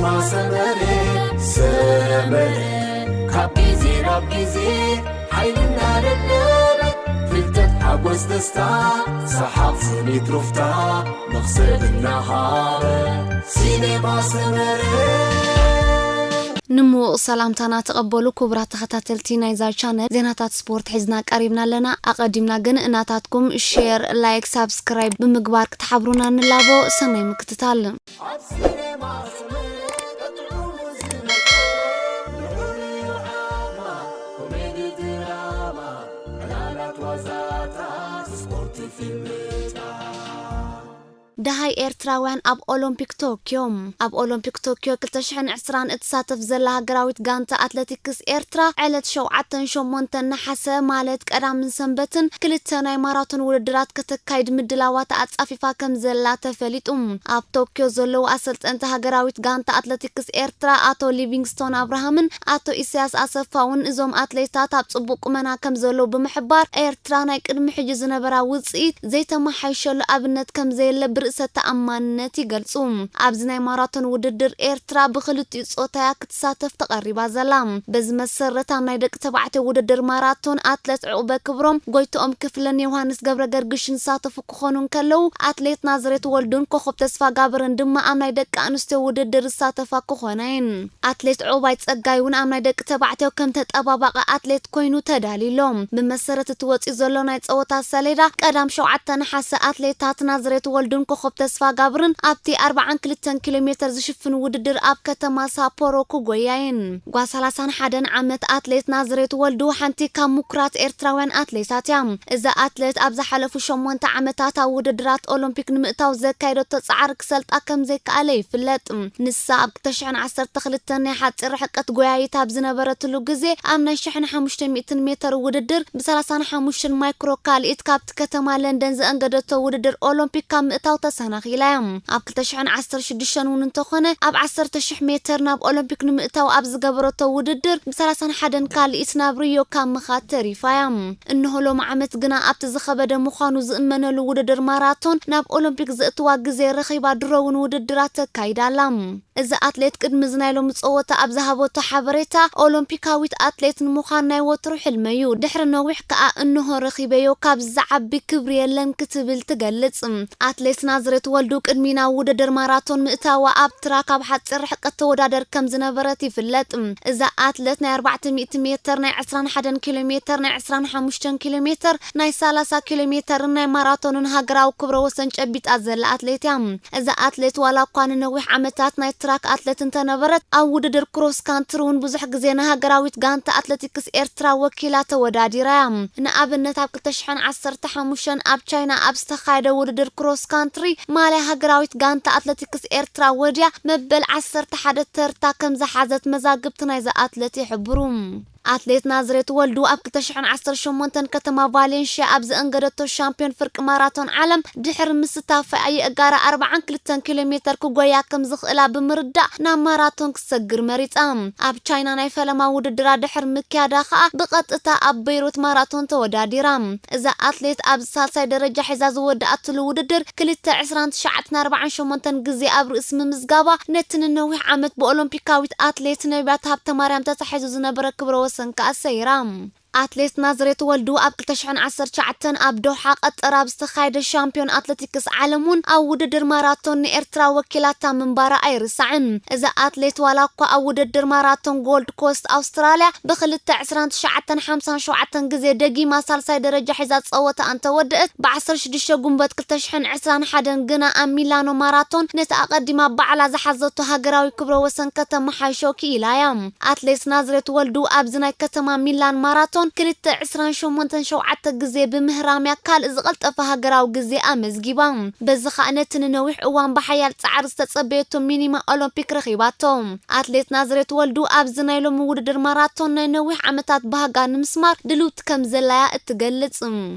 ማሰመረ ሰመረ ካብ ግዜ ናብ ግዜ ሓይልና ደለበ ፍልጠት ሓጎስ ደስታ ሰሓቕ ስኒት ሩፍታ መኽሰብ እናሃበ ሲኔማ ሰመረ። ንምውቕ ሰላምታና ተቐበሉ ክቡራት ተኸታተልቲ ናይዛ ቻነል። ዜናታት ስፖርት ሒዝና ቀሪብና ኣለና። ኣቐዲምና ግን እናታትኩም ሼር፣ ላይክ፣ ሳብስክራይብ ብምግባር ክትሓብሩና ንላቦ። ሰናይ ምክትታል። ኣብ ሲኔማ ሰመረ ቀጥዑ ዝመጸ ልዑል ዓማ ኮሜዲ ድራማ ዕላላት ዋዛታት ስፖርት ፊልም ጣ ደሃይ ኤርትራውያን ኣብ ኦሎምፒክ ቶክዮ። ኣብ ኦሎምፒክ ቶክዮ ክልተ ሽሕን ዕስራን እትሳተፍ ዘላ ሃገራዊት ጋንታ ኣትለቲክስ ኤርትራ ዕለት ሸውዓተን ሸሞንተን ነሓሰ ማለት ቀዳምን ሰንበትን ክልተ ናይ ማራቶን ውድድራት ከተካይድ ምድላዋት ኣጻፊፋ ከም ዘላ ተፈሊጡ። ኣብ ቶክዮ ዘለዉ ኣሰልጠንቲ ሃገራዊት ጋንታ ኣትለቲክስ ኤርትራ ኣቶ ሊቪንግስቶን ኣብርሃምን ኣቶ ኢሳያስ ኣሰፋውን እዞም ኣትሌታት ኣብ ጽቡቕ ቁመና ከም ዘለዉ ብምሕባር ኤርትራ ናይ ቅድሚ ሕጂ ዝነበራ ውጽኢት ዘይተመሓይሸሉ ኣብነት ከም ዘየለ ብርእሰ ተኣማንነት ይገልጹ። ኣብዚ ናይ ማራቶን ውድድር ኤርትራ ብኽልቲኡ ጾታያ ክትሳተፍ ተቐሪባ ዘላ። በዚ መሰረት ኣብ ናይ ደቂ ተባዕትዮ ውድድር ማራቶን ኣትሌት ዕቑበ ክብሮም፣ ጎይትኦም ክፍለን ዮሃንስ ገብረ ገርግሽን ዝሳተፉ ክኾኑ እንከለዉ ኣትሌት ናዝሬት ወልዱን ኮኾብ ተስፋ ጋብርን ድማ ኣብ ናይ ደቂ ኣንስትዮ ውድድር ዝሳተፋ ክኾና እየን። ኣትሌት ዑባይ ጸጋይ እውን ኣብ ናይ ደቂ ተባዕትዮ ከም ተጠባባቂ ኣትሌት ኮይኑ ተዳልዩ ኣሎ። ብመሰረት እቲ ወጺኡ ዘሎ ናይ ጸወታ ሰሌዳ ቀዳም ሸውዓተ ነሓሰ ኣትሌታት ናዝሬት ወልዱን ኮኾብ ተስፋ ጋብርን ኣብቲ ኣርብዓን ክልተን ኪሎ ሜተር ዝሽፍን ውድድር ኣብ ከተማ ሳፖሮ ክጎያ እየን። ጓል ሰላሳን ሓደን ዓመት ኣትሌት ናዝሬት ወልዱ ሓንቲ ካብ ምኩራት ኤርትራውያን ኣትሌታት እያ። እዛ ኣትሌት ኣብ ዝሓለፉ ሸሞንተ ዓመታት ኣብ ውድድራት ኦሎምፒክ ንምእታው ዘካየደቶ ጻዕሪ ክሰልጣ ከም ዘይከኣለ ይፍለጥ። ንሳ ኣብ ክልተ ሽሕን ዓሰርተ ክልተን ናይ ሓጺር ርሕቀት ጎያይት ኣብ ዝነበረትሉ ግዜ ኣብ ናይ ሽሕን ሓሙሽተ ሚእትን ሜተር ውድድር ብ ሰላሳን ሓሙሽተን ማይክሮ ካልኢት ካብቲ ከተማ ለንደን ዘእንገደቶ ውድድር ኦሎምፒክ ካብ ምእታው ተሰናኺላ እያ። ኣብ ክልተ ሽሕን ዓሰርተ ሽዱሽተን እውን እንተኾነ ኣብ ዓሰርተ ሽሕ ሜተር ናብ ኦሎምፒክ ንምእታው ኣብ ዝገበረቶ ውድድር ብ ሰላሳን ሓደን ካልኢት ናብ ሪዮ ካብ ምኻድ ተሪፋ እያ። እንሆ ሎሚ ዓመት ግና ኣብቲ ዝኸበደ ምዃኑ ዝእመነሉ ውድድር ማራቶን ናብ ኦሎምፒክ ዘእትዋ ግዜ ረኺባ ድሮ እውን ውድድራት ተካይዳ ኣላ። እዚ ኣትሌት ቅድሚ እዚ ናይ ሎሚ ጸወታ ኣብ ዝሃበቶ ሓበሬታ ኦሎምፒካዊት ኣትሌት ንምዃን ናይ ወትሩ ሕልመዩ። ድሕሪ ነዊሕ ከኣ እንሆ ረኺበዮ፣ ካብዚ ዝዓቢ ክብሪ የለን ክትብል ትገልጽ። ኣትሌት ናዝሬት ወልዱ ቅድሚ ናብ ውድድር ማራቶን ምእታዋ ኣብ ትራክ ኣብ ሓጺር ርሕቀት ተወዳደር ከም ዝነበረት ይፍለጥ። እዛ ኣትሌት ናይ ኣርባዕተ ሚእቲ ሜተር፣ ናይ ዕስራን ሓደን ኪሎ ሜተር፣ ናይ ዕስራን ሓሙሽተን ኪሎ ሜተር፣ ናይ ሰላሳ ኪሎ ሜተርን ናይ ማራቶንን ሃገራዊ ክብረ ወሰን ጨቢጣ ዘላ ኣትሌት እያ። እዛ ኣትሌት ዋላ እኳ ንነዊሕ ዓመታት ናይ ትራክ ኣትሌት እንተነበረት ኣብ ውድድር ክሮስ ካንትሪ እውን ብዙሕ ግዜ ንሃገራዊት ጋንታ ኣትሌቲክስ ኤርትራ ወኪላ ተወዳዲራ እያ። ንኣብነት ኣብ ክልተ ሽሕን ዓሰርተ ሓሙሽተን ኣብ ቻይና ኣብ ዝተኻየደ ውድድር ክሮስ ካንትሪ ማልያ ሃገራዊት ጋንታ ኣትሌቲክስ ኤርትራ ወድያ መበል ዓሰርተ ሓደ ተርታ ከም ዝሓዘት መዛግብቲ ናይዛ ኣትሌት ይሕብሩ። ኣትሌት ናዝሬት ወልዱ ኣብ ክልተ ሽሕን ዓሰርተ ሸሞንተን ከተማ ቫሌንሽያ ኣብ ዘእንገደቶ ሻምፒዮን ፍርቂ ማራቶን ዓለም ድሕሪ ምስታፋ የእጋራ ኣርብዓን ክልተን ኪሎ ሜተር ክጎያ ከም ዝኽእላ ብምርዳእ ናብ ማራቶን ክትሰግር መሪጻ። ኣብ ቻይና ናይ ፈለማ ውድድራ ድሕሪ ምክያዳ ከኣ ብቐጥታ ኣብ በይሩት ማራቶን ተወዳዲራ። እዛ ኣትሌት ኣብዚ ሳልሳይ ደረጃ ሒዛ ዝወደኣትሉ ውድድር ክልተ ዕስራን ትሽዓተን ኣርባዓን ሸሞንተን ግዜ ኣብ ርእሲ ምምዝጋባ ነቲ ንነዊሕ ዓመት ብኦሎምፒካዊት ኣትሌት ነብያት ሃብተማርያም ተታሒዙ ዝነበረ ክብረ ወሰን ከኣ ሰይራ። ኣትሌት ናዝሬት ወልዱ ኣብ ክልተ ሽሕን ዓሰርተ ትሽዓተን ኣብ ዶሓ ቀጠር ኣብ ዝተኻየደ ሻምፒዮን ኣትሌቲክስ ዓለም እውን ኣብ ውድድር ማራቶን ንኤርትራ ወኪላታ ምንባራ ኣይርሳዕን። እዛ ኣትሌት ዋላ እኳ ኣብ ውድድር ማራቶን ጎልድ ኮስት ኣውስትራልያ ብክልተ ዕስራን ትሽዓተን ሓምሳን ሸውዓተን ግዜ ደጊማ ሳልሳይ ደረጃ ሒዛ ጸወታ እንተወደአት፣ ብዓሰርተ ሽዱሽተ ጉንበት ክልተ ሽሕን ዕስራን ሓደን ግና ኣብ ሚላኖ ማራቶን ነቲ ኣቐዲማ ባዕላ ዝሓዘቶ ሃገራዊ ክብረ ወሰን ከተመሓይሾ ክኢላ እያ። ኣትሌት ናዝሬት ወልዱ ኣብዚ ናይ ከተማ ሚላን ማራቶን ክልተ ዕስራን ሸሞንተን ሸውዓተ ግዜ ብምህራምያ ካልእ ዝቐልጠፈ ሃገራዊ ግዜ ኣመዝጊባ። በዚ ኸኣ ነቲ ንነዊሕ እዋን ብሓያል ጻዕሪ ዝተጸበየቶ ሚኒማ ኦሎምፒክ ረኺባቶ። ኣትሌት ናዝሬት ወልዱ ኣብዚ ናይ ሎሚ ውድድር ማራቶን ናይ ነዊሕ ዓመታት ባህጋ ንምስማር ድልውቲ ከም ዘላያ እትገልጽ።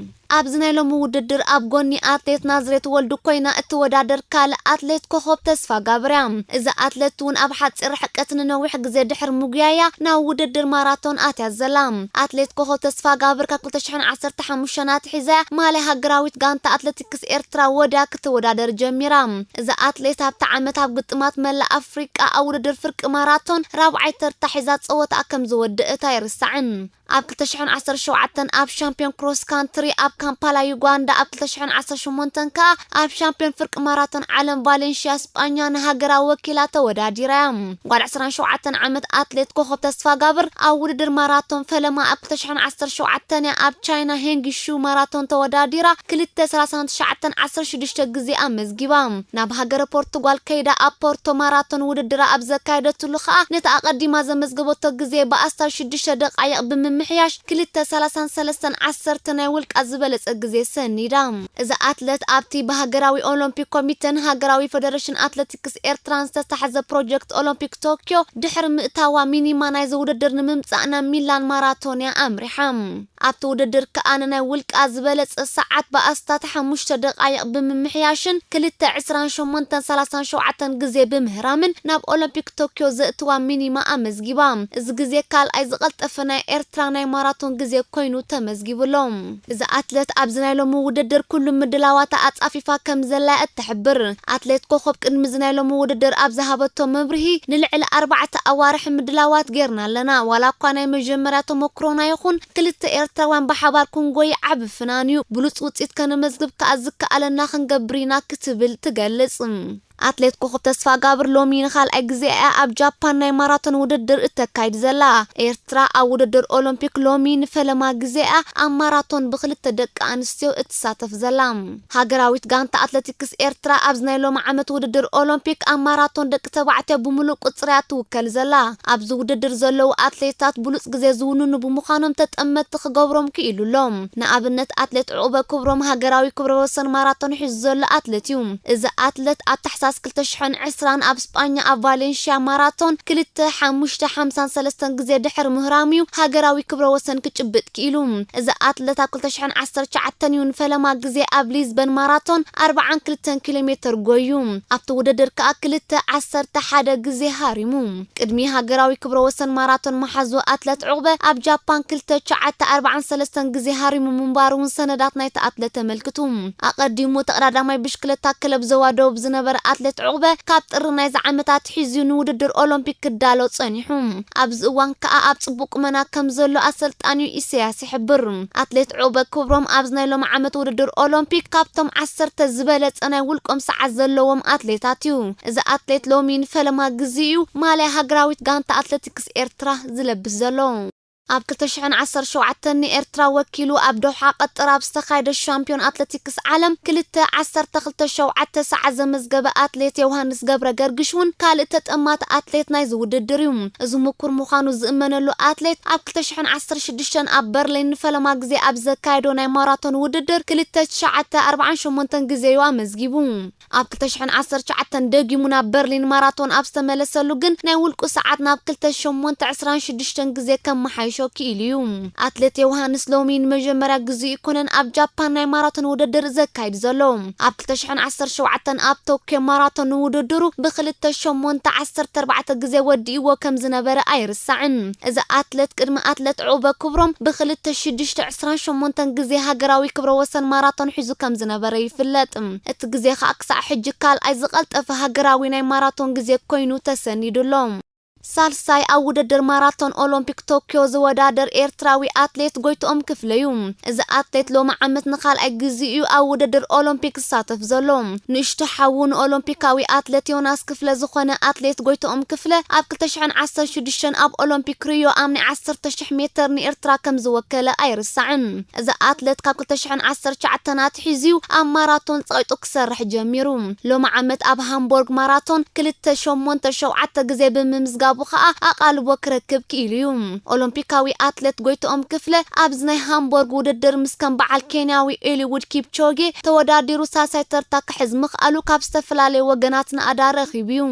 ኣብዚ ናይ ሎሚ ውድድር ኣብ ጎኒ ኣትሌት ናዝሬት ወልዱ ኮይና እትወዳደር ካልእ ኣትሌት ኮኾብ ተስፋጋብር እያ። እዛ ኣትሌት እውን ኣብ ሓፂር ርሕቀት ንነዊሕ ግዜ ድሕር ምጉያያ ናብ ውድድር ማራቶን ኣትያ ዘላ። ኣትሌት ኮኾብ ተስፋጋብር ካብ ክልተ ሽሕን ዓሰርተ ሓሙሽተን ኣትሒዛ ማልያ ሃገራዊት ጋንታ ኣትሌቲክስ ኤርትራ ወድያ ክትወዳደር ጀሚራ። እዛ ኣትሌት ኣብቲ ዓመት ኣብ ግጥማት መላእ ኣፍሪቃ ኣብ ውድድር ፍርቂ ማራቶን ራብዓይ ተርታ ሒዛ ፀወታኣ ከም ዝወደአት ኣይርሳዕን። ኣብ ክልተ ሽሕን ዓሰርተ ሸውዓተን ኣብ ሻምፒዮን ክሮስ ካንትሪ ኣብ ካምፓላ ዩጋንዳ፣ ኣብ ክልተ ሽሕን ዓሰርተ ሸሞንተን ከኣ ኣብ ሻምፒዮን ፍርቂ ማራቶን ዓለም ቫሌንሽያ ስጳኛ ንሃገራ ወኪላ ተወዳዲራ እያ። ጓል ዕስራን ሸውዓተን ዓመት ኣትሌት ኮኾብ ተስፋጋብር ኣብ ውድድር ማራቶን ፈለማ ኣብ ክልተ ሽሕን ዓሰርተ ሸውዓተን እያ ኣብ ቻይና ሄንግሹ ማራቶን ተወዳዲራ ክልተ ሰላሳን ትሽዓተን ዓሰርተ ሽዱሽተ ግዜ ኣመዝጊባ። ናብ ሃገረ ፖርቱጋል ከይዳ ኣብ ፖርቶ ማራቶን ውድድራ ኣብ ዘካየደትሉ ከኣ ነቲ ኣቐዲማ ዘመዝገበቶ ግዜ ብኣስታት ሽዱሽተ ደቓይቕ ብምምሕያሽ ክልተ ሰላሳን ሰለስተን ዓሰርተ ናይ ውልቃ ዝበለጸ ግዜ ሰኒዳ። እዛ ኣትለት ኣብቲ ብሃገራዊ ኦሎምፒክ ኮሚቴን ሃገራዊ ፌደሬሽን ኣትሌቲክስ ኤርትራን ዝተታሕዘ ፕሮጀክት ኦሎምፒክ ቶክዮ ድሕሪ ምእታዋ ሚኒማ ናይዚ ውድድር ንምምጻእ ናብ ሚላን ማራቶን እያ ኣምሪሓ። ኣብቲ ውድድር ከኣ ንናይ ውልቃ ዝበለጸ ሰዓት ብኣስታት ሓሙሽተ ደቓይቕ ብምምሕያሽን ክልተ ዕስራን ሸሞንተን ሰላሳን ሸውዓተን ግዜ ብምህራምን ናብ ኦሎምፒክ ቶክዮ ዘእትዋ ሚኒማ ኣመዝጊባ። እዚ ግዜ ካልኣይ ዝቐልጠፈ ናይ ኤርትራ ናይ ማራቶን ግዜ ኮይኑ ተመዝጊቡ ኣሎ። እዛ ኣትለት ኣብዚ ናይ ሎሚ ውድድር ኩሉ ምድላዋታ ኣጻፊፋ ከም ዘላ እትሕብር ኣትሌት ኮኾብ ቅድሚ እዚ ናይ ሎሚ ውድድር ኣብ ዝሃበቶ መብርሂ፣ ንልዕሊ ኣርባዕተ ኣዋርሕ ምድላዋት ጌርና ኣለና። ዋላ እኳ ናይ መጀመርያ ተመክሮና ይኹን፣ ክልተ ኤርትራውያን ብሓባር ክንጎይ ዓቢ ፍናን እዩ። ብሉጽ ውጽኢት ከነመዝግብ ከኣ ዝከኣለና ክንገብር ኢና ክትብል ትገልጽ። ኣትሌት ኮኾብ ተስፋጋብር ሎሚ ንኻልኣይ ግዜ እያ ኣብ ጃፓን ናይ ማራቶን ውድድር እተካይድ ዘላ። ኤርትራ ኣብ ውድድር ኦሎምፒክ ሎሚ ንፈለማ ግዜ እያ ኣብ ማራቶን ብክልተ ደቂ ኣንስትዮ እትሳተፍ ዘላ። ሃገራዊት ጋንታ ኣትሌቲክስ ኤርትራ ኣብዚ ናይ ሎሚ ዓመት ውድድር ኦሎምፒክ ኣብ ማራቶን ደቂ ተባዕትዮ ብምሉእ ቁጽሪ እያ ትውከል ዘላ። ኣብዚ ውድድር ዘለዉ ኣትሌታት ብሉጽ ግዜ ዝውንኑ ብምዃኖም ተጠመትቲ ክገብሮም ክኢሉ ኣሎ። ንኣብነት ኣትሌት ዕቑበ ክብሮም ሃገራዊ ክብረ ወሰን ማራቶን ሒዙ ዘሎ ኣትሌት እዩ። እዚ ኣትሌት ኣብ ታሕሳስ ክልተ ሽሕን ዕስራን ኣብ ስጳኛ ኣብ ቫሌንሽያ ማራቶን ክልተ ሓሙሽተ ሓምሳን ሰለስተን ግዜ ድሕሪ ምህራሙ እዩ ሃገራዊ ክብረ ወሰን ክጭብጥ ክኢሉ። እዚ ኣትሌት ኣብ ክልተ ሽሕን ዓሰርተ ትሽዓተን እዩ ንፈለማ ግዜ ኣብ ሊዝበን ማራቶን ኣርባዓን ክልተን ኪሎ ሜትር ጎዩ። ኣብቲ ውድድር ከኣ ክልተ ዓሰርተ ሓደ ግዜ ሃሪሙ። ቅድሚ ሃገራዊ ክብረ ወሰን ማራቶን መሓዙ ኣትለት ዑቕበ ኣብ ጃፓን ክልተ ትሽዓተ ኣርባዓን ሰለስተን ግዜ ሃሪሙ ምንባሩ እውን ሰነዳት ናይቲ ኣትለት ተመልክቱ። ኣቐዲሙ ተቐዳዳማይ ብሽክለታ ክለብ ዞባ ደቡብ ዝነበረ ኣትሌት ዑቕበ ካብ ጥሪ ናይዚ ዓመት ኣትሒዙ ንውድድር ኦሎምፒክ ክዳሎ ጸኒሑ። ኣብዚ እዋን ከኣ ኣብ ጽቡቕ ቁመና ከም ዘሎ ኣሰልጣኒኡ ኢሳያስ ይሕብር። ኣትሌት ዑቕበ ክብሮም ኣብዚ ናይ ሎሚ ዓመት ውድድር ኦሎምፒክ ካብቶም ዓሰርተ ዝበለጸ ናይ ውልቆም ሰዓት ዘለዎም ኣትሌታት እዩ። እዚ ኣትሌት ሎሚ ንፈለማ ግዜ እዩ ማልያ ሃገራዊት ጋንታ ኣትሌቲክስ ኤርትራ ዝለብስ ዘሎ። ኣብ ክልተ ሽሕን ዓሰርተ ሸውዓተን ንኤርትራ ወኪሉ ኣብ ዶሓ ቀጠር ኣብ ዝተኻየደ ሻምፒዮን ኣትሌቲክስ ዓለም ክልተ ዓሰርተ ክልተ ሸውዓተ ሰዓት ዘመዝገበ ኣትሌት ዮሃንስ ገብረ ገርግሽ እውን ካልእ ተጠማቲ ኣትሌት ናይዚ ውድድር እዩ። እዚ ምኩር ምዃኑ ዝእመነሉ ኣትሌት ኣብ ክልተ ሽሕን ዓሰርተ ሽዱሽተን ኣብ በርሊን ንፈለማ ግዜ ኣብ ዘካየዶ ናይ ማራቶን ውድድር ክልተ ትሽዓተ ኣርባዓን ሸሞንተን ግዜ እዩ ኣመዝጊቡ። ኣብ ክልተ ሽሕን ዓሰርተ ትሽዓተን ደጊሙ ናብ በርሊን ማራቶን ኣብ ዝተመለሰሉ ግን ናይ ውልቁ ሰዓት ናብ ክልተ ሸሞንተ ዕስራን ሽዱሽተን ግዜ ከመሓይሾ ክኢሉ እዩ። ኣትሌት ዮሃንስ ሎሚ ንመጀመርያ ግዜኡ ኣይኮነን ኣብ ጃፓን ናይ ማራቶን ውድድር ዘካይድ ዘሎ። ኣብ ክልተ ሽሕን ዓሰርተ ሸውዓተን ኣብ ቶክዮ ማራቶን ንውድድሩ ብክልተ ሸሞንተ ዓሰርተ ኣርባዕተ ግዜ ወዲእዎ ከም ዝነበረ ኣይርሳዕን። እዚ ኣትሌት ቅድሚ ኣትሌት ዑቕበ ክብሮም ብክልተ ሽዱሽተ ዕስራን ሸሞንተን ግዜ ሃገራዊ ክብረ ወሰን ማራቶን ሒዙ ከም ዝነበረ ይፍለጥ። እቲ ግዜ ከኣ ክሳዕ ሕጂ ካልኣይ ዝቐልጠፈ ሃገራዊ ናይ ማራቶን ግዜ ኮይኑ ተሰኒዱ ኣሎ። ሳልሳይ ኣብ ውድድር ማራቶን ኦሎምፒክ ቶክዮ ዝወዳደር ኤርትራዊ ኣትሌት ጎይትኦም ክፍለ እዩ። እዚ ኣትሌት ሎሚ ዓመት ንኻልኣይ ግዜኡ እዩ ኣብ ውድድር ኦሎምፒክ ዝሳተፍ ዘሎ። ንእሽቶ ሓዉ ንኦሎምፒካዊ ኣትሌት ዮናስ ክፍለ ዝኾነ ኣትሌት ጎይትኦም ክፍለ ኣብ ክልተ ሽሕን ዓሰርተ ሽዱሽተን ኣብ ኦሎምፒክ ሪዮ ኣብ ናይ ዓሰርተ ሽሕ ሜትር ንኤርትራ ከም ዝወከለ ኣይርሳዕን። እዚ ኣትሌት ካብ ክልተ ሽሕን ዓሰርተ ትሽዓተን ኣትሒዙ ኣብ ማራቶን ጸቒጡ ክሰርሕ ጀሚሩ። ሎሚ ዓመት ኣብ ሃምቦርግ ማራቶን ክልተ ሸሞንተ ሸውዓተ ግዜ ብምምዝጋቡ ኸኣ ኣቓልቦ ክረክብ ክኢሉ እዩ። ኦሎምፒካዊ ኣትሌት ጎይትኦም ክፍለ ኣብዚ ናይ ሃምቦርግ ውድድር ምስ ከም በዓል ኬንያዊ ኤሊውድ ኪፕቾጌ ተወዳዲሩ ሳልሳይ ተርታ ክሕዝ ምኽኣሉ ካብ ዝተፈላለዩ ወገናት ናእዳ ረኺቡ እዩ።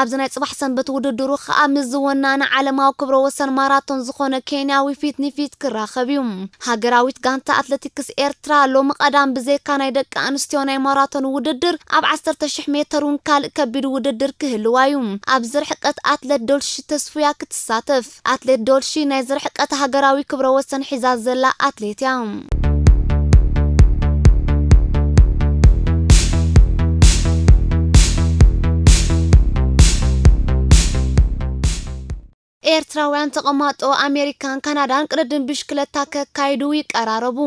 ኣብዚ ናይ ጽባሕ ሰንበት ውድድሩ ኸኣ ምስ ዝወናነ ዓለማዊ ክብረ ወሰን ማራቶን ዝኾነ ኬንያዊ ፊት ንፊት ክራኸብ እዩ። ሃገራዊት ጋንታ ኣትሌቲክስ ኤርትራ ሎሚ ቀዳም ብዘይካ ናይ ደቂ ኣንስትዮ ናይ ማራቶን ውድድር ኣብ ዓሰርተ ሽሕ ሜተር እውን ካልእ ከቢድ ውድድር ክህልዋ እዩ። ኣብዚ ርሕቀት ኣትሌት ዶልሺ ተስፉያ ክትሳተፍ። ኣትሌት ዶልሺ ናይዚ ርሕቀት ሃገራዊ ክብረ ወሰን ሒዛ ዘላ ኣትሌት እያ። ኤርትራውያን ተቐማጦ ኣሜሪካን ካናዳን ቅድድም ብሽክለታ ከካይዱ ይቀራረቡ።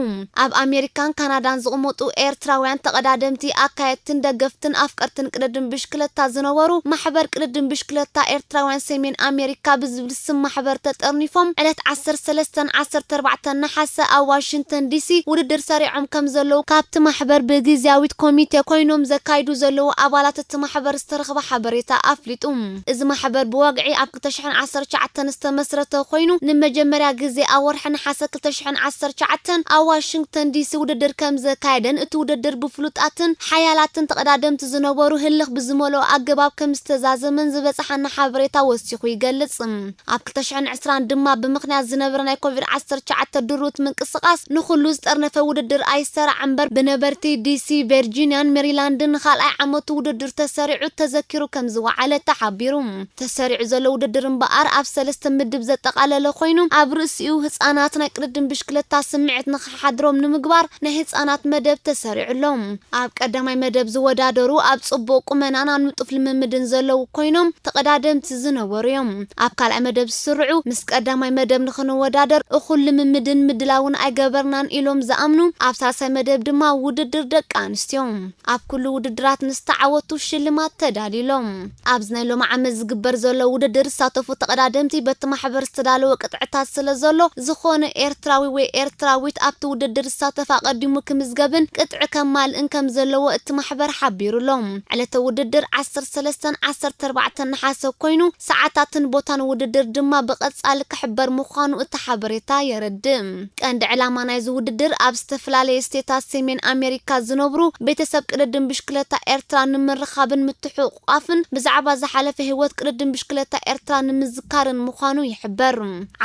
ኣብ ኣሜሪካን ካናዳን ዝቕመጡ ኤርትራውያን ተቐዳደምቲ፣ ኣካየድትን ደገፍትን ኣፍቀርትን ቅድድም ብሽክለታ ዝነበሩ፣ ማሕበር ቅድድም ብሽክለታ ኤርትራውያን ሰሜን ኣሜሪካ ብዝብል ስም ማሕበር ተጠርኒፎም ዕለት ዓሰርተ ሰለስተን ዓሰርተ ኣርባዕተን ነሓሰ ኣብ ዋሽንግተን ዲሲ ውድድር ሰሪዖም ከም ዘለዉ፣ ካብቲ ማሕበር ብግዝያዊት ኮሚቴ ኮይኖም ዘካይዱ ዘለዉ ኣባላት እቲ ማሕበር ዝተረኽበ ሓበሬታ ኣፍሊጡ። እዚ ማሕበር ብወግዒ ኣብ ክልተ ሽሕን ዓሰርተ ትሽዓተን ዝተመስረተ ኮይኑ፣ ንመጀመርያ ግዜ ኣብ ወርሒ ነሓሰ ክልተ ሽሕን ዓሰርተ ትሽዓተን ኣብ ዋሽንግተን ዲሲ ውድድር ከም ዘካየደን፣ እቲ ውድድር ብፍሉጣትን ሓያላትን ተቐዳደምቲ ዝነበሩ ህልኽ ብዝመልኦ ኣገባብ ከም ዝተዛዘመን ዝበጽሓና ሓበሬታ ወሲኹ ይገልጽ። ኣብ ክልተ ሽሕን ዕስራን ድማ ብምኽንያት ዝነበረ ናይ ኮቪድ ዓሰርተ ትሽዓተ ድሩት ምንቅስቓስ ንኹሉ ዝጠርነፈ ውድድር ኣይሰራዕ እምበር፣ ብነበርቲ ዲሲ፣ ቨርጂንያን ሜሪላንድን ንኻልኣይ ዓመቱ ውድድር ተሰሪዑ ተዘኪሩ ከም ዝወዓለ ተሓቢሩ። ተሰሪዑ ዘሎ ውድድር እምበኣር ኣብ ሰለስተ ምድብ ዘጠቓለለ ኮይኑ፣ ኣብ ርእሲኡ ህጻናት ናይ ቅድድም ብሽክለታ ስምዒት ንኽሓድሮም ንምግባር ናይ ህጻናት መደብ ተሰሪዑ ኣሎ። ኣብ ቀዳማይ መደብ ዝወዳደሩ ኣብ ጽቡቕ ቁመናን ኣብ ንጡፍ ልምምድን ዘለዉ ኮይኖም ተቐዳደምቲ ዝነበሩ እዮም። ኣብ ካልኣይ መደብ ዝስርዑ ምስ ቀዳማይ መደብ ንኽንወዳደር እኹል ልምምድን ምድላውን ኣይገበርናን ኢሎም ዝኣምኑ፣ ኣብ ሳልሳይ መደብ ድማ ውድድር ደቂ ኣንስትዮ። ኣብ ኩሉ ውድድራት ንዝተዓወቱ ሽልማት ተዳልዩ ኣሎ። ኣብዚ ናይ ሎሚ ዓመት ዝግበር ዘሎ ውድድር ዝሳተፉ ተቐዳደምቲ በቲ ማሕበር ዝተዳለወ ቅጥዕታት ስለ ዘሎ፣ ዝኾነ ኤርትራዊ ወይ ኤርትራዊት ኣብቲ ውድድር ዝሳተፍ ኣቐዲሙ ክምዝገብን ቅጥዒ ከማልእን ከም ዘለዎ እቲ ማሕበር ሓቢሩ ኣሎ። ዕለተ ውድድር ዓሰርተ ሰለስተን ዓሰርተ ኣርባዕተን ነሓሰ ኮይኑ፣ ሰዓታትን ቦታን ውድድር ድማ ብቐጻሊ ክሕበር ምዃኑ እቲ ሓበሬታ የረድእ። ቀንዲ ዕላማ ናይዚ ውድድር ኣብ ዝተፈላለየ ስቴታት ሰሜን ኣሜሪካ ዝነብሩ ቤተሰብ ቅድድም ብሽክለታ ኤርትራ ንምርኻብን ምትሕቑቓፍን ብዛዕባ ዝሓለፈ ህይወት ቅድድም ብሽክለታ ኤርትራ ንምዝካርን ምዃኑ ይሕበር።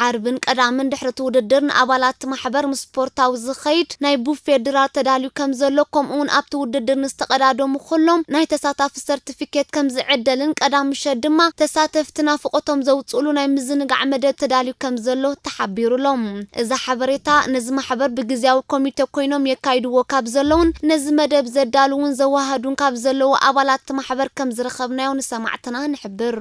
ዓርብን ቀዳምን ድሕሪ እቲ ውድድር ንኣባላት እቲ ማሕበር ምስ ስፖርታዊ ዝኸይድ ናይ ቡፌ ድራር ተዳልዩ ከም ዘሎ፣ ከምኡ እውን ኣብቲ ውድድር ንዝተቐዳደሙ ኩሎም ናይ ተሳታፊ ሰርቲፊኬት ከም ዝዕደልን ቀዳም ምሸት ድማ ተሳተፍቲ ናፍቖቶም ዘውፅእሉ ናይ ምዝንጋዕ መደብ ተዳልዩ ከም ዘሎ ተሓቢሩ ኣሎ። እዚ ሓበሬታ ነዚ ማሕበር ብግዝያዊ ኮሚቴ ኮይኖም የካይድዎ ካብ ዘለውን ነዚ መደብ ዘዳልውን ዘወሃዱን ካብ ዘለዉ ኣባላት እቲ ማሕበር ከም ዝረኸብናዮ ንሰማዕትና ንሕብር።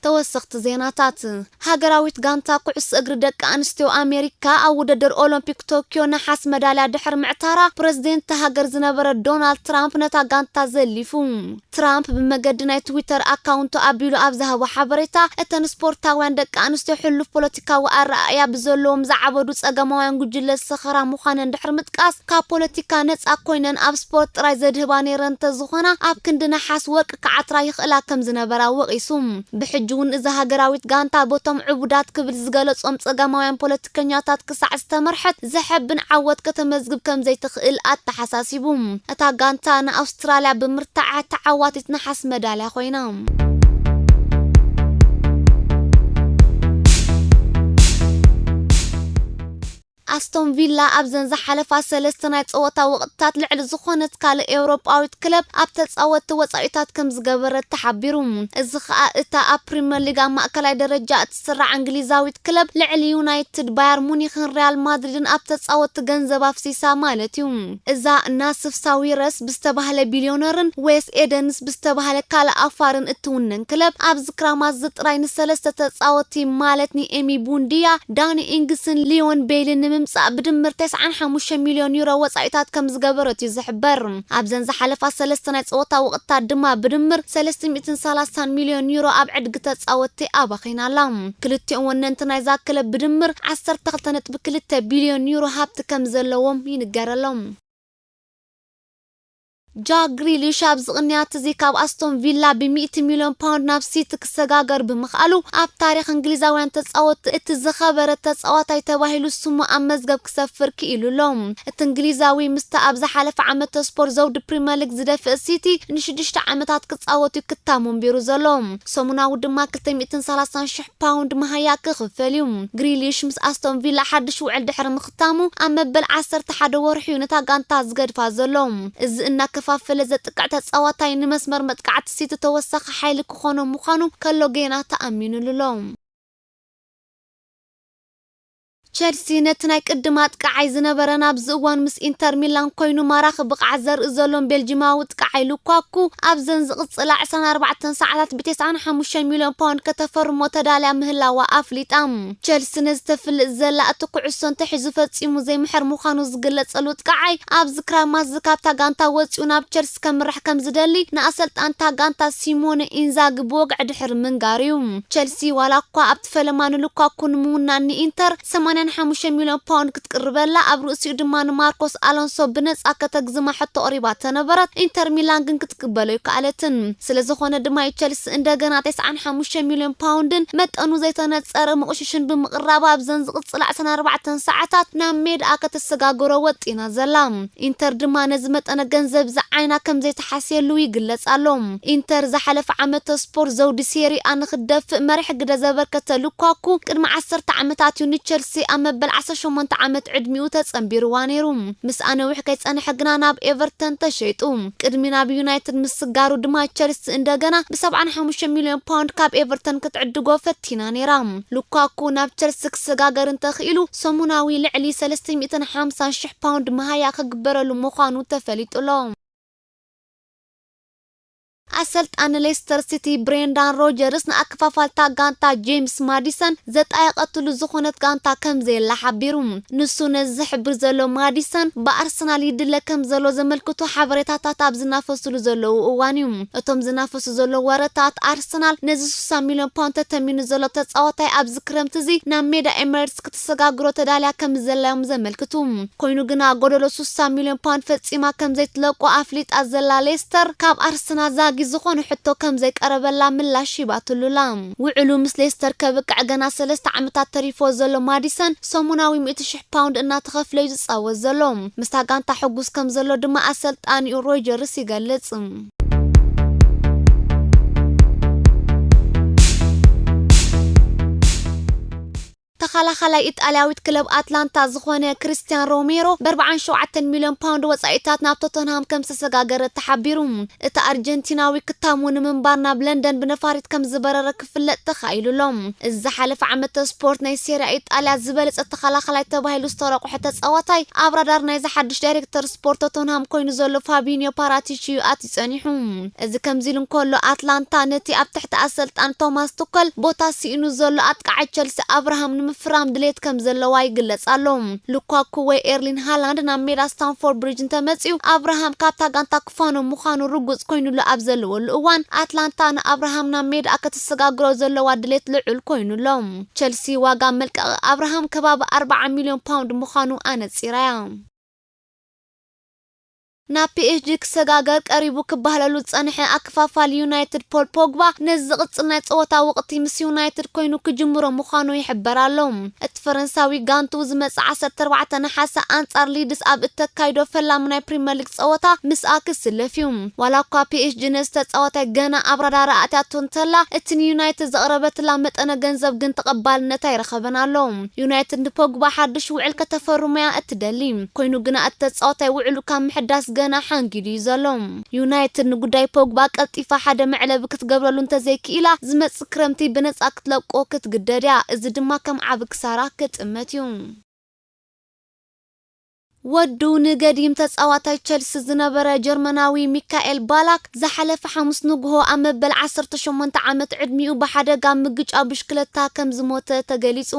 ተወሰኽቲ ዜናታት። ሃገራዊት ጋንታ ኩዕሶ እግሪ ደቂ ኣንስትዮ ኣሜሪካ ኣብ ውድድር ኦሎምፒክ ቶኪዮ ነሓስ መዳልያ ድሕሪ ምዕታራ፣ ፕረዚደንት እታ ሃገር ዝነበረ ዶናልድ ትራምፕ ነታ ጋንታ ዘሊፉ። ትራምፕ ብመገዲ ናይ ትዊተር ኣካውንቱ ኣቢሉ ኣብ ዝሃቦ ሓበሬታ፣ እተን ስፖርታውያን ደቂ ኣንስትዮ ሕሉፍ ፖለቲካዊ ኣረኣእያ ብዘለዎም ዝዓበዱ ጸገማውያን ጉጅለ ዝሰኸራ ምዃነን ድሕሪ ምጥቃስ፣ ካብ ፖለቲካ ነጻ ኮይነን ኣብ ስፖርት ጥራይ ዘድህባ ነይረን እንተዝኾና፣ ኣብ ክንዲ ነሓስ ወርቂ ክዓትራ ይኽእላ ከም ዝነበራ ወቒሱ። ብሕጂ እውን እዛ ሃገራዊት ጋንታ በቶም ዕቡዳት ክብል ዝገለጾም ጸጋማውያን ፖለቲከኛታት ክሳዕ ዝተመርሐት ዘሐብን ዓወት ከተመዝግብ ከም ዘይትኽእል ኣተሓሳሲቡ። እታ ጋንታ ንኣውስትራልያ ብምርታዓ ተዓዋቲት ነሓስ መዳልያ ኮይና። ኣስቶን ቪላ ኣብዘን ዝሓለፋ ሰለስተ ናይ ጸወታ ወቕትታት ልዕሊ ዝኾነት ካልእ ኤውሮጳዊት ክለብ ኣብ ተጻወትቲ ወጻኢታት ከም ዝገበረት ተሓቢሩ። እዚ ኸኣ እታ ኣብ ፕሪምየር ሊግ ኣብ ማእከላይ ደረጃ እትስራዕ እንግሊዛዊት ክለብ ልዕሊ ዩናይትድ፣ ባየር ሙኒኽን ሪያል ማድሪድን ኣብ ተጻወትቲ ገንዘብ ኣፍሲሳ ማለት እዩ። እዛ ናስፍ ሳዊረስ ብዝተባህለ ቢልዮነርን ዌስ ኤደንስ ብዝተባህለ ካልእ ኣፋርን እትውነን ክለብ ኣብዚ ክራማት እዚ ጥራይ ንሰለስተ ተጻወትቲ ማለት ንኤሚ ቡንድያ፣ ዳኒ ኢንግስን ሊዮን ቤይልን ንምምጻእ ብድምር ተስዓን ሓሙሽተ ሚልዮን ዩሮ ወጻኢታት ከም ዝገበረት እዩ ዝሕበር። ኣብዘን ዝሓለፋ ሰለስተ ናይ ጸወታ ወቕትታት ድማ ብድምር ሰለስተ ሚእትን ሰላሳን ሚልዮን ዩሮ ኣብ ዕድጊ ተጻወትቲ ኣባኺና ኣላ። ክልቲኦም ወነንቲ ናይዛ ክለብ ብድምር ዓሰርተ ክልተ ነጥቢ ክልተ ቢልዮን ዩሮ ሃብቲ ከም ዘለዎም ይንገረሎም። ጃክ ግሪሊሽ ኣብዚ ቅንያት እዚ ካብ ኣስቶን ቪላ ብሚእቲ ሚልዮን ፓውንድ ናብ ሲቲ ክሰጋገር ብምኽኣሉ፣ ኣብ ታሪኽ እንግሊዛውያን ተጻወትቲ እቲ ዝኸበረ ተጻዋታይ ተባሂሉ ስሙ ኣብ መዝገብ ክሰፍር ክኢሉ ኣሎ። እቲ እንግሊዛዊ ምስቲ ኣብ ዝሓለፈ ዓመተ ስፖርት ዘውዲ ፕሪምየር ሊግ ዝደፍእ ሲቲ ንሽዱሽተ ዓመታት ክጻወት እዩ ክታሙ ኣንቢሩ ዘሎ። ሰሙናዊ ድማ ክልተ ሚእትን ሰላሳን ሽሕ ፓውንድ መሃያ ክኽፈል እዩ። ግሪሊሽ ምስ ኣስቶን ቪላ ሓድሽ ውዕል ድሕሪ ምኽታሙ፣ ኣብ መበል ዓሰርተ ሓደ ወርሒ እዩ ነታ ጋንታ ዝገድፋ ዘሎ። እዚ እናከፋፈለ ዘጥቅዕ ተጻዋታይ ንመስመር መጥቃዕቲ ሲቲ ተወሳኺ ሓይሊ ክኾኖ ምዃኑ ከሎ ጌና ተኣሚኑሉ ኣሎ። ቸልሲ ነቲ ናይ ቅድም ኣጥቃዓይ ዝነበረን ኣብዚ እዋን ምስ ኢንተር ሚላን ኮይኑ ማራኺ ብቕዓት ዘርኢ ዘሎን ቤልጂማዊ ኣጥቃዓይ ሉካኩ ኣብዘን ዝቕጽላ ዕስራን ኣርባዕተን ሰዓታት ብተስዓን ሓሙሽተን ሚልዮን ፓውንድ ከተፈርሞ ተዳልያ ምህላዋ ኣፍሊጣ። ቸልሲ ነዚ ተፍልጥ ዘላ እቲ ኩዕሶ እንተሒዙ ፈጺሙ ዘይምሕር ምዃኑ ዝግለጸሉ ኣጥቃዓይ ኣብዚ ክራማት እዚ ካብታ ጋንታ ወጺኡ ናብ ቸልሲ ከምርሕ ከም ዝደሊ ንኣሰልጣንታ ጋንታ ሲሞነ ኢንዛጊ ብወግዒ ድሕሪ ምንጋር እዩ። ቸልሲ ዋላ እኳ ኣብቲ ፈለማ ንሉካኩ ንምውናን ንኢንተር ሰማንያን ሓሙሽተ ሚልዮን ፓውንድ ክትቅርበላ ኣብ ርእሲኡ ድማ ንማርኮስ ኣሎንሶ ብነጻ ከተግዝማ ሕቶ ኣቕሪባቶ ነበረት። ኢንተር ሚላን ግን ክትቅበሎ ኣይከኣለትን። ስለ ዝኾነ ድማ እዩ ቸልሲ እንደገና ተስዓን ሓሙሽተ ሚልዮን ፓውንድን መጠኑ ዘይተነጸረ መቑሽሽን ብምቕራብ ኣብዘን ዝቕጽላ ዕስራን ኣርባዕተን ሰዓታት ናብ ሜድኣ ከተሰጋግሮ ወጢና ዘላ። ኢንተር ድማ ነዚ መጠነ ገንዘብ ዝዓይና ከም ዘይተሓስየሉ ይግለጽ ኣሎ። ኢንተር ዝሓለፈ ዓመተ ስፖርት ዘውዲ ሴሪ A ንኽትደፍእ መሪሕ ግደ ዘበርከተ ሉካኩ ቅድሚ ዓሰርተ ዓመታት እዩ ንቸልሲ ኣብ መበል ዓሰርተ ሸሞንተ ዓመት ዕድሚኡ ተጸንቢርዋ ነይሩ። ምስኣ ነዊሕ ከይጸንሐ ግና ናብ ኤቨርተን ተሸይጡ። ቅድሚ ናብ ዩናይትድ ምስጋሩ ድማ ቸልሲ እንደገና ብሰብዓን ሓሙሽተ ሚልዮን ፓውንድ ካብ ኤቨርተን ክትዕድጎ ፈቲና ነይራ። ሉካኩ ናብ ቸልሲ ክሰጋገር እንተኽኢሉ ሰሙናዊ ልዕሊ ሰለስተ ሚእትን ሓምሳን ሽሕ ፓውንድ መሃያ ክግበረሉ ምዃኑ ተፈሊጡ ኣሎ። ኣሰልጣኒ ሌስተር ሲቲ ብሬንዳን ሮጀርስ ንኣከፋፋልታ ጋንታ ጄምስ ማዲሰን ዘጣየቐትሉ ዝኾነት ጋንታ ከም ዘየላ ሓቢሩ። ንሱ ነዚ ዝሕብር ዘሎ ማዲሰን ብኣርሰናል ይድለ ከም ዘሎ ዘመልክቱ ሓበሬታታት ኣብ ዝናፈሱሉ ዘለዉ እዋን እዩ። እቶም ዝናፈሱ ዘለዉ ወረታት ኣርሰናል ነዚ ስሳ ሚልዮን ፓውንድ ተተሚኑ ዘሎ ተጻዋታይ ኣብዚ ክረምቲ እዚ ናብ ሜዳ ኤምሬትስ ክትሰጋግሮ ተዳልያ ከም ዘላ እዮም ዘመልክቱ። ኮይኑ ግና ጎደሎ ስሳ ሚልዮን ፓውንድ ፈጺማ ከም ዘይትለቆ ኣፍሊጣ ዘላ ሌስተር ካብ ኣርሰናል ዛጊ ዝኾነ ሕቶ ከም ዘይቀረበላ ምላሽ ሂባትሉላ። ውዕሉ ምስ ሌስተር ከብቅዕ ገና ሰለስተ ዓመታት ተሪፎ ዘሎ ማዲሰን ሰሙናዊ ሚእቲ ሽሕ ፓውንድ እናተኸፍለ እዩ ዝጻወት ዘሎ። ምስታ ጋንታ ሕጉስ ከም ዘሎ ድማ ኣሰልጣኒኡ ሮጀርስ ይገልጽ። ተኸላኻላይ ኢጣልያዊት ክለብ ኣትላንታ ዝኾነ ክሪስቲያን ሮሜሮ ብ ኣርባዓን ሸውዓተን ሚልዮን ፓውንድ ወጻኢታት ናብ ቶተንሃም ከም ዝተሰጋገረ ተሓቢሩ። እቲ ኣርጀንቲናዊ ክታሙ ንምንባር ናብ ለንደን ብነፋሪት ከም ዝበረረ ክፍለጥ ተኻኢሉ ኣሎ። እዚ ዝሓለፈ ዓመተ ስፖርት ናይ ሴሪያ ኢጣልያ ዝበለጸ ተኸላኻላይ ተባሂሉ ዝተረቑሐ ተጻዋታይ ኣብ ራዳር ናይዚ ሓድሽ ዳይሬክተር ስፖርት ቶተንሃም ኮይኑ ዘሎ ፋቢኒዮ ፓራቲቺ እዩ ኣትዩ ጸኒሑ። እዚ ከምዚ ኢሉ እንከሎ ኣትላንታ ነቲ ኣብ ትሕቲ ኣሰልጣን ቶማስ ቱከል ቦታ ስኢኑ ዘሎ ኣጥቃዓይ ቸልሲ ኣብርሃም ንምፍራም ድሌት ከም ዘለዋ ይግለጽ ኣሎ። ሉካኩ ወይ ኤርሊን ሃላንድ ናብ ሜዳ ስታንፎርድ ብሪጅ እንተመጺኡ ኣብርሃም ካብታ ጋንታ ክፋኖ ምዃኑ ርጉጽ ኮይኑሉ ኣብ ዘለወሉ እዋን ኣትላንታ ንኣብርሃም ናብ ሜዳ ከተሰጋግሮ ዘለዋ ድሌት ልዑል ኮይኑ ኣሎ። ቸልሲ ዋጋ መልቀቒ ኣብርሃም ከባቢ ኣርባዓ ሚልዮን ፓውንድ ምዃኑ ኣነጺራያ። ናብ ፒኤስጂ ክሰጋገር ቀሪቡ ክባህለሉ ዝጸንሐ ኣከፋፋሊ ዩናይትድ ፖል ፖግባ ነዚ ዝቕጽል ናይ ጸወታ ወቕቲ ምስ ዩናይትድ ኮይኑ ክጅምሮ ምዃኑ ይሕበር ኣሎ። እቲ ፈረንሳዊ ጋንቱ ዝመጽእ ዓሰርተ ኣርባዕተ ነሓሰ ኣንጻር ሊድስ ኣብ እተካይዶ ፈላሚ ናይ ፕሪምየር ሊግ ጸወታ ምስኣ ክስለፍ እዩ። ዋላ እኳ ፒኤስጂ ነዚ ተጻዋታይ ገና ኣብ ራዳር ኣእትያቶ እንተላ፣ እቲ ንዩናይትድ ዘቕረበትላ መጠነ ገንዘብ ግን ተቐባልነት ኣይረኸበን ኣሎ። ዩናይትድ ንፖግባ ሓድሽ ውዕል ከተፈርሞ እያ እትደሊ። ኮይኑ ግና እቲ ተጻዋታይ ውዕሉ ካብ ምሕዳስ ገና ሓንጊዱ እዩ ዘሎ። ዩናይትድ ንጉዳይ ፖግባ ቀልጢፋ ሓደ መዕለቢ ክትገብረሉ እንተዘይክኢላ፣ ዝመጽእ ክረምቲ ብነጻ ክትለቆ ክትግደድ እያ። እዚ ድማ ከም ዓቢ ክሳራ ክጥመት እዩ። ወዱ ንገዲም ተጻዋታይ ቸልሲ ዝነበረ ጀርመናዊ ሚካኤል ባላክ ዝሓለፈ ሓሙስ ንግሆ ኣብ መበል ዓሰርተ ሸሞንተ ዓመት ዕድሚኡ ብሓደጋ ምግጫው ብሽክለታ ከም ዝሞተ ተገሊጹ።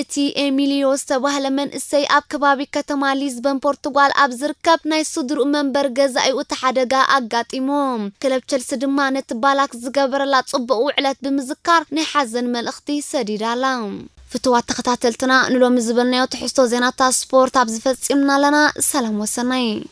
እቲ ኤሚሊዮ ዝተባህለ መንእሰይ ኣብ ከባቢ ከተማ ሊዝበን ፖርቱጋል ኣብ ዝርከብ ናይ ስድርኡ መንበሪ ገዛ እዩ እቲ ሓደጋ ኣጋጢሞ። ክለብ ቸልሲ ድማ ነቲ ባላክ ዝገበረላ ጽቡቕ ውዕለት ብምዝካር ናይ ሓዘን መልእኽቲ ሰዲዳላ። ፍቱዋት ተኸታተልትና፣ ንሎሚ ዝበልናዮ ትሕዝቶ ዜናታት ስፖርት ኣብዚ ፈጺምና ኣለና። ሰላም ወሰናይ።